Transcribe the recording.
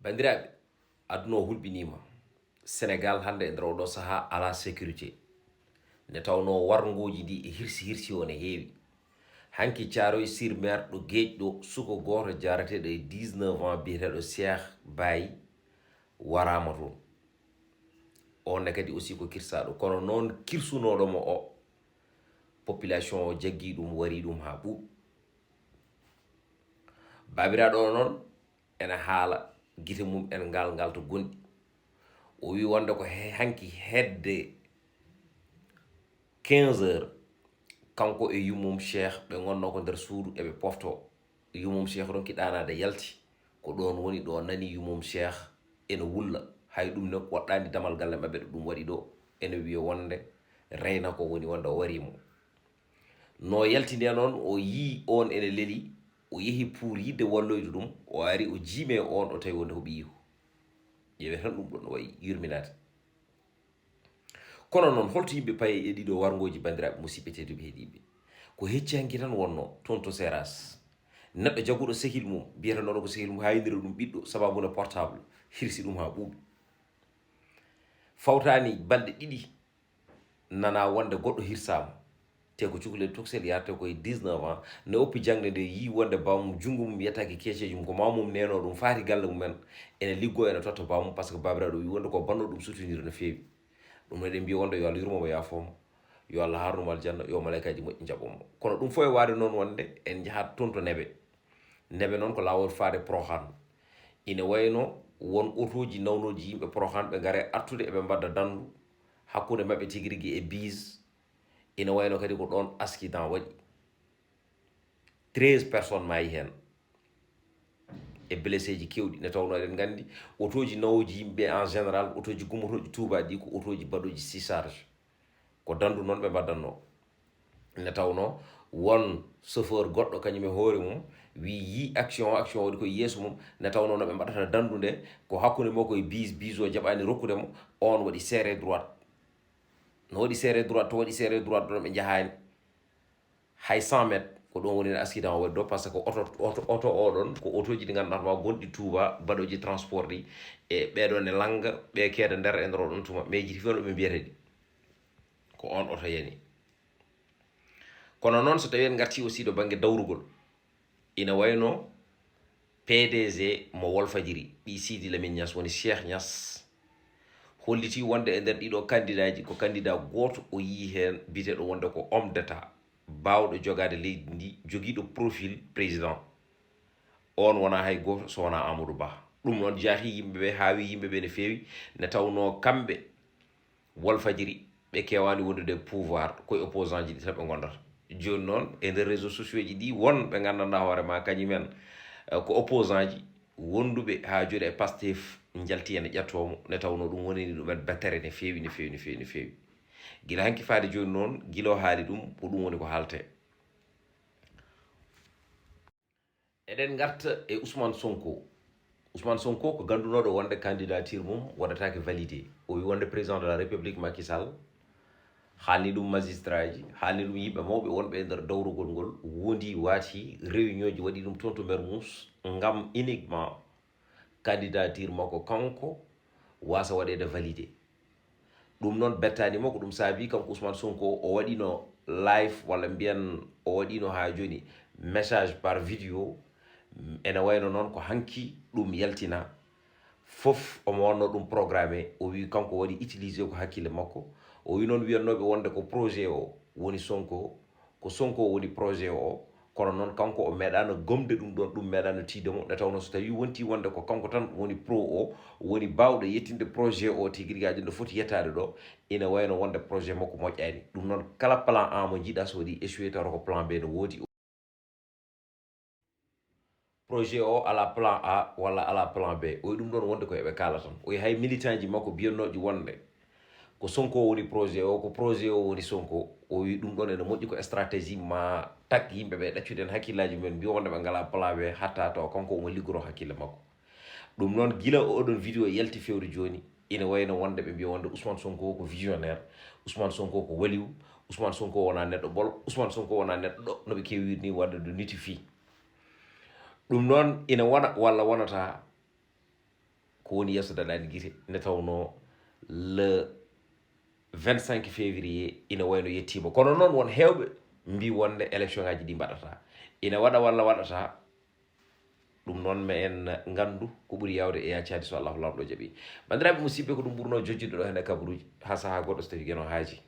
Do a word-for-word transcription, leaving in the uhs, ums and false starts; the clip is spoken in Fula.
Banndiraaɓe, aduna o hulɓiniima. Senegaal hannde e nder oɗo sahaa alaa sécurité. Nde tawnoo warngooji ɗi e hirsi hirsi o ne heewi. Hanki Caaroy sur Mer ɗo Geec ɗo, suko gooto jarateeɗo e dix-neuf ans biyeteeɗo Cheikh Baye waraama toon. On ne kadi aussi ko kirsaaɗo, kono noon kirsunooɗo mo o, population o jaggi ɗum, wari ɗum haa ɓuuɓi. Baabiraaɗo o noon ene haala, gite mum en ngal ngal to gonɗi. O wi wonde ko he-, hanki hedde quinze heures, kanko e yummum Cheikh ɓe ngonno ko nder suudu eɓe pofto. Yummum Cheikh ronki ɗaanaade yalti, ko ɗoon woni ɗo nani yummum Cheikh ene wulla, hay ɗum ne waɗɗaani damal galle maɓɓe ɗo ɗum waɗi ɗo, ene wiya wonde reyna ko woni wonde o warii mo. No yalti nde noon, o yii oon ene leli, o yehi pour yiɗde walloyde ɗum, o ari o jiimi e oon, o tawi wonde ko ɓiyiiko. Ƴeewee tan ɗum ɗo no wayi yurminaade. Kono noon, holto yimɓe payi e ɗiɗo warngooji, banndiraaɓe musidɓe tedduɓe heɗiiɓe? Ko hecci hanki tan wonnoo toon to Seras. Neɗɗo jaguɗo sehil mum, biyetenoɗo ko sehil mum, haa yinira ɗum ɓiɗɗo, sababu no portable, hirsi ɗum haa ɓuuɓi. Fawtaani balɗe ɗiɗi, nana wonde goɗɗo hirsaama. Te ko cukalel tokosel, yarate ko e dix-neuf ans, ne oppi jaŋde nde, yii wonde baamum, junngo mum yettaaki keeceeji mum, ko maamum neenoo ɗum, faati galle mumen, ene liggoo, ene totta baamum, par ce que baabiraaɗo wii wonde ko bannoo ɗum soutenir no feewi. Ɗum eɗen mbiya wonde yo Allah yurmo mo, yaafoo mo, yo Allah haarnu mo aljanna, yo malaykaaji moƴƴi njaɓo mo. Kono ɗum fof e waade noon wonde en njahat toon to Nebe. Nebe noon ko laawol faade Porokhane. Ine wayno won otooji nawnooji yimɓe Porokhane, ɓe ngare artude eɓe mbadda danndu hakkunde maɓɓe tigi rigi e bus. Ine wayno kadi ko ɗoon accident waɗi. Treize personnes maayi heen e blesseeji keewɗi. Nde tawnoo eɗen nganndi otooji nawooji yimɓe en général, otooji gummotooɗi Touba ɗi ko otooji baɗooji surcharge. Ko danndu noon ɓe mbaddannoo. Nde tawnoo won chauffeur goɗɗo kañum e hoore mum wii yii action o, action o waɗi koye yeeso mum. Nde tawnoo no ɓe mbaɗata danndu nde ko hakkunde makko e bus, bus o jaɓaani rokkude mo, oon waɗi serré droite. No waɗi serré droite, to waɗi serré droite ɗoon ɓe njahaani hay cent mètres, ko ɗoon woni no accident o waɗi ɗo, par ce que oto, oto, oto oɗon ko otooji ɗi ngannduɗaa ma gonɗi Touba, baɗooji transport ɗi, e ɓeeɗo ne lannga, ɓe keeda nder e nder oɗon tuma, mais jiɗi fof no ɓe mbiyata ɗi. Ko oon oto yani. Kono noon, so tawii en ngartii aussi ɗo bannge dawrugol, ina wayno P D G mo Walfadjiri, ɓii Sidi Lamine Niass, woni Cheikh Niass, hollitii wonde e nder ɗiɗo kandidaaji, ko kandidaa gooto o yii heen, biyeteeɗo wonde ko homme d'État, baawɗo jogaade leydi ndi, jogiiɗo profil président. Oon wonaa hay gooto so wonaa Amadou Ba. Ɗum noon, jaahi yimɓe ɓe, haawi yimɓe ɓe no feewi, nde tawnoo kamɓe Walfadjiri, ɓe keewaani wondude e pouvoir, ko e opposant ji ɗi tan ɓe ngondata. Jooni noon, e nder réseaux sociaux ji ɗi, won ɓe nganndanɗaa hoore ma, kañum en, eh, ko opposant ji wonduɓe haa jooni e Pastef, njalti ene ƴettoo mo, nde tawnoo ɗum wonani ɗum en bettere no feewi, no feewi, no feewi, no feewi. Gila hanki faade jooni noon, gila o haali ɗum, ko ɗum woni ko haaletee. Eɗen ngarta e Ousmane Sonko. Ousmane Sonko ko ganndunooɗo wonde candidature mum waɗataake validé. O wi wonde président de la République Macky Sall haalni ɗum magistrat ji, haalni ɗum yimɓe mawɓe wonɓe e nder dawrugol ngol, wondi waati réunion ji, waɗi ɗum toon to Mermoz ngam uniquement candidature makko kanko waasa waɗeede validé. Ɗum noon bettaani mo, ko ɗum saabii kanko Ousmane Sonko o waɗino live, walla mbiyen o waɗino haa jooni message par vidéo. Ene wayno noon ko hanki ɗum yaltina. Fof omo wonno ɗum programmé, o wi kanko waɗi utilisé ko hakkille makko. O wi noon wiyannooɓe wonde ko projet o woni Sonko, ko Sonko woni projet o, kono noon kanko o meeɗaano gomde ɗum ɗoon, ɗum meeɗaano tiiɗde mo, nde tawnoo so tawii wontii wonde ko kanko tan woni pro o, woni baawɗo yettinde projet o tigi rigi haa jooni ɗo foti yettaade ɗo, ina wayno wonde projet makko moƴƴaani. Ɗum noon, kala plan A mo njiiɗaa, so waɗii échoué, tawata ko plan B no woodi. Projet o alaa plan A walla alaa plan B. O wi ɗum ɗoon wonde ko eɓe kaala tan. O wi hay militant ji makko mbiyannooɗi wonde ko Sonko woni projet o, ko projet o woni Sonko. O wi ɗum ɗoon ene moƴƴi, ko stratégie ma tak yimɓe ɓe ɗaccude en hakkillaaji mumen, mbiya wonde ɓe ngalaa plan B, hatta tawa kanko omo liggoroo hakkille makko. Ɗum noon, gila oɗon vidéo yalti fewre jooni, ina wayno wonde ɓe mbiya wonde Ousmane Sonko ko visionnaire, Ousmane Sonko ko waliw, Ousmane Sonko wonaa neɗɗo ɓolo, Ousmane Sonko wonaa neɗɗo ɗo, no ɓe keewiri ni waɗde ɗo niti fii. Ɗum noon ina wona walla wonataa, ko woni yeeso daɗaani gite, nde tawnoo le vingt-cinq février ina wayno yettiima. Kono noon, won heewɓe mbii wonde élection ngaji ɗi mbaɗataa. Ina waɗa walla waɗataa, ɗum noon, ma en nganndu ko ɓuri yaawde e yaacaade, so Allahu Laamɗo jaɓii. Banndiraaɓe musidɓe, ko ɗum ɓurnoo jojjitde ɗo heen e kabaruuji, haa sahaa goɗɗo so tawii geno haaji.